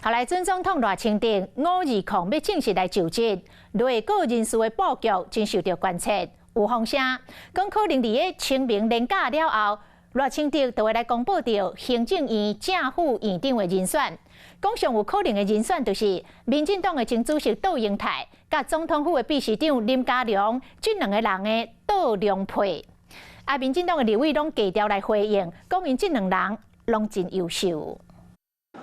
後來準總統賴清德5/20欲正式來就職，內閣人事的布局真受著關切。有風聲講可能佇咧清明連假了後，賴清德就會來公布著行政院正副院長的人選。講上有可能的人選就是民進黨的前主席卓榮泰，佮總統府的秘書長林佳龍，這兩个人的卓梁配。啊，民進黨的立委攏低調來回應，講𪜶這兩人攏真優秀。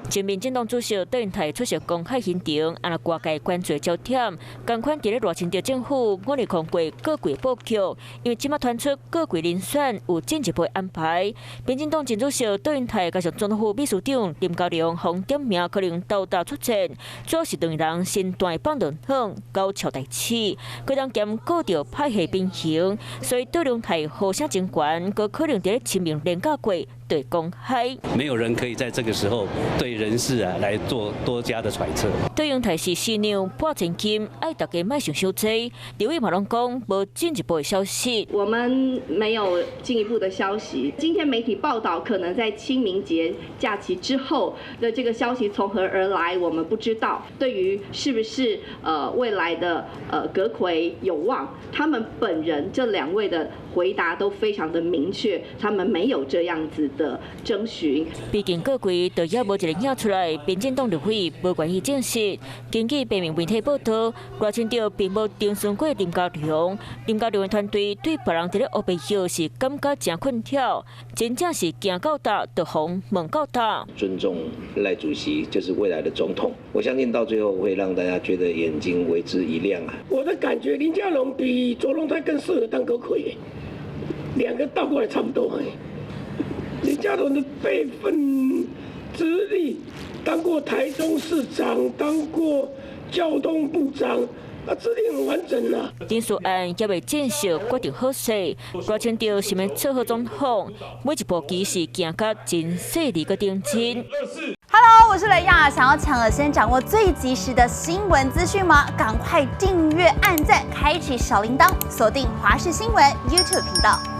前民進黨主席卓榮泰出席公開行程，啊若外界關注焦點，仝款佇咧賴清德政府5/20過閣揆布局，因為這馬傳出閣揆人選有進一步安排。民進黨前主席卓榮泰加上總統府秘書長林佳龍，予點名可能鬥搭出戰，主要是兩人身段放兩遠，高橋代志，閣當兼顧著派系平衡，所以卓榮泰呼聲真懸，閣可能佇咧清明連假過對公開。沒有人可以在這個時候對人事啊來做多加的揣測。卓榮泰是新娘破千金，愛大家莫想傷濟。立委嘛攏講無進一步的消息。我們沒有進一步的消息。今天媒體報道可能在清明節假期之後的這個消息從何而來，我們不知道。對於是不是未來的閣揆有望，他們本人這兩位的回答都非常的明確，他們沒有這樣子的徵詢。畢竟閣揆都猶無一個影出來，民進黨立委無願意證實。根據平面媒體報道，賴清德並無徵詢過林佳龍，林佳龍的團隊對別人佇咧烏白搖是感覺誠困擾，真正是行到佗就予問到佗。尊重賴主席就是未來的總統，我相信到最後會讓大家覺得眼睛為之一亮啊！我的感覺林佳龍比卓榮泰更適合當閣揆，兩個倒過來差不多。林佳龍的輩分、資歷，當過台中市長，當過交通部長，啊，資歷很完整啊。人事案猶未正式決定好勢，賴清德是欲做好總統，每一步棋是行甲真細膩閣認真。 Hello，我是雷亞，想要搶先掌握最及時的新聞資訊嗎？趕快訂閱、按讚、開啟小鈴鐺，鎖定華視新聞 YouTube 頻道。